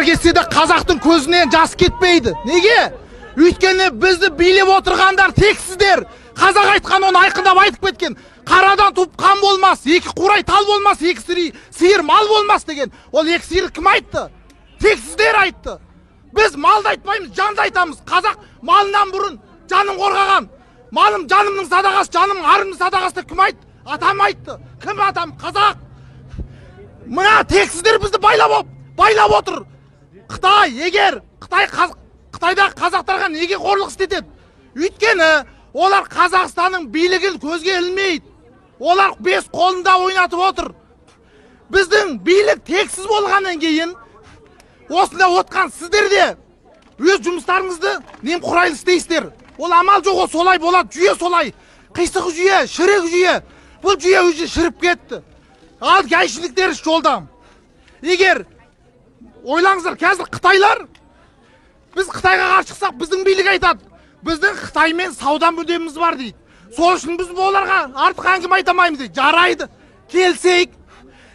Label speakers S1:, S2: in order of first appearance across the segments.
S1: Қазақтар кетсе де қазақтың көзінен жас кетпейді. Неге? Өйткені бізді билеп отырғандар тексіздер. Қазақ айтқан оны айқындап айтып кеткен. Қарадан туып қан болмас, екі қурай тал болмас, екі сиыр мал болмас деген. Ол екі сиыр кім айтты? Тексіздер айтты. Біз малды айтпаймыз, жанды айтамыз. Қазақ малынан бұрын жанын қорғаған. Малым жанымның садағасы, жаным арымның садағасы деп кім айтты? Атам айтты. Кім атам? Қазақ. Мына тексіздер бізді байлап отыр. Қытай, егер Қытай Қытайда қазақтарға неге қорлық істетеді? Өйткені олар Қазақстанның билігін көзге ілмейді. Олар бес қолында ойнатып отыр. Біздің билік тексіз болғаннан кейін осында отқан сіздер де өз жұмыстарыңызды немқұрайлы істейсіздер. Ол амал жоқ, ол солай болады, жүйе солай. Қисық жүйе, шірік жүйе. Бұл жүйе өзі шіріп кетті. Ал жайшылықтер жолда. Егер ойлаңыздар, қазір қытайлар, біз Қытайға қарсы шықсақ, біздің билік айтады, біздің Қытаймен сауда мүддеміз бар дейді. Сол үшін біз оларға артық әңгіме айта алмаймыз дейді. Жарайды, келсейік.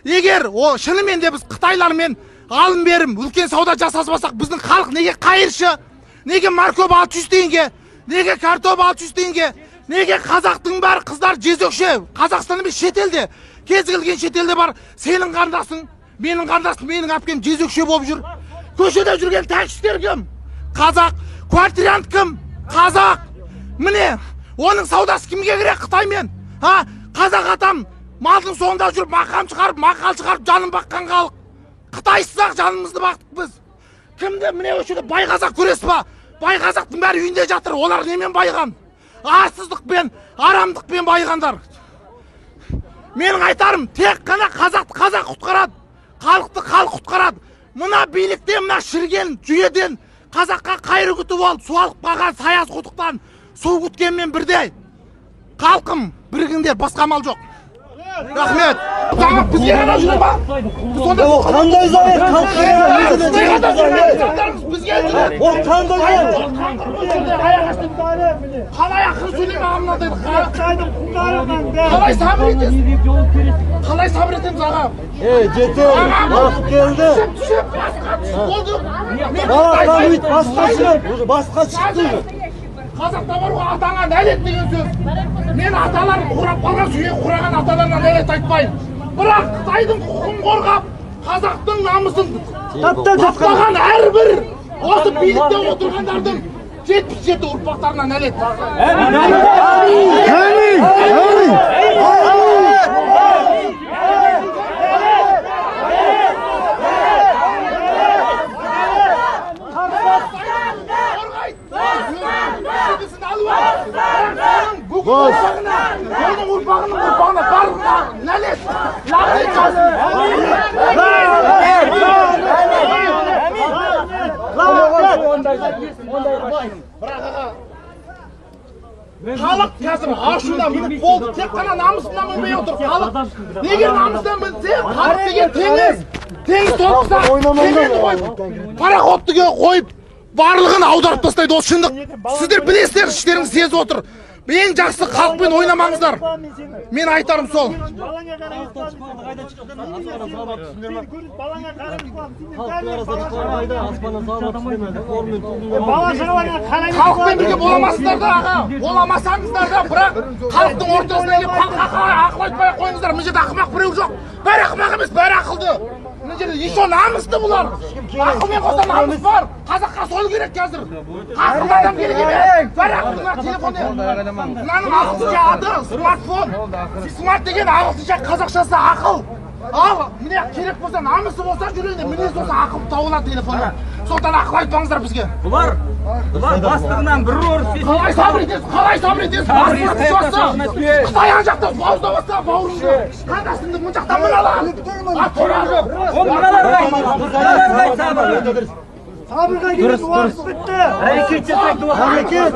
S1: Егер шынымен де біз қытайлармен алым берім, үлкен сауда жасаспасақ, біздің халық неге қайыршы? Неге морковь 600 теңге? Неге картоп 600 теңге? Неге қазақтың бәрі қыздар жезөкше? Қазақстан емес, шетелде. Кез келген шетелде бар. Сенің қарындасың, менің қарындасым, менің әпкем жезөкше болып жүр. Көшеде жүрген таксистер кім? Қазақ. Квартирант кім? Қазақ. Міне, оның саудасы кімге керек? Қытаймен. Ha, қазақ атам малдың соңында жүріп мақам шығарып, мақал шығарып жанын баққан халық. Қытайсыз-ақ жанымызды бақтық біз. Кімді міне осы жерде бай қазақ көресіз ба? Бай қазақтың бәрі үйінде жатыр. Олар немен байыған? Арсыздықпен, арамдықпен байығандар. Менің айтарым, тек қана қазақты қазақ құтқарады, халықты халық құтқарады. Мына билікте, мына шіріген жүйеден қазаққа қайыр күтіп алып, су алып қалған саяз құдықтан су күткенмен бірдей. Халқым, бірігіңдер, басқа амал жоқ. Рахмет. Бізге ғана жүре ма?
S2: Ол қандай зайыр?
S1: Халыққа ғана бізге жүреді.
S2: Ол қандай зайыр?
S1: Қалай ақыры сөйлеме аға мынандайды? Қалай сабыр етесіз? Қалай сабыр етеміз аға?
S2: Ей, жетер, уақыт келді.
S1: Түсіп, басқа түсіп болды.
S2: Басқа шығып, уже басқа шықты.
S1: Қазақта бар ғой, атаңа нәлет деген сөз. Мен аталарым құрап қалған, сүйек құраған аталарына нәлет айтпаймын. Бірақ Қытайдың құқығын қорғап, қазақтың намысын таптаған әрбір осы билікте отырғандардың 77 ұрпақтарына нәлет.
S2: Әмин! Әмин! Әмин!
S1: Оның ұрпағының ұрпағына барлығына нәлет. Лағнет жазсын. Бірақ аға, халық қазір ашуына мініп болды. Тек қана намысына мінбей отыр. Халық неге намысына мінсе, халық деген теңіз. Теңіз толықса, кемені қойып, пароходты қойып, барлығын аударып тастайды. Ол шындық. Сіздер білесіздер, іштеріңіз сезіп отыр. Ең жақсы халықпен ойнамаңыздар. Мен айтарым сол. Халықпен бірге боламасыздар да аға, боламасаңыздар да, бірақ халықтың ортасына келіп халыққа ақыл айтпай қойыңыздар. Мына жерде ақымақ біреу жоқ. Бәрі ақымақ емес, бәрі ақылды. Мына жерде еще намысты бұлар. Ақылмен қоса намыс бар. Қазаққа сол керек қазір. Ақылды адам керек емес. Бәрі ақылды. Мына телефон, мынаның ағылшынша аты смартфон. Смарт деген ағылшынша қазақшасы ақыл. Ал міне керек болса, намысы болса жүрегінде, мінез болса ақыл табылады телефоннан. Сондықтан ақыл айтпаңыздар бізге.
S3: Бұлар бастығынан бір ұрыс.
S1: Қалай сабыр етесіз? Қалай сабыр етесіз? Қытай ана жақта бауыздап жатса, бауырыңды, қандасыңды мына жақтан мыналар.
S3: Ол мыналарға айт сабыр.
S2: Сабырға келген уақыт бітті.
S3: Әрекет жасайды.
S2: Әрекет.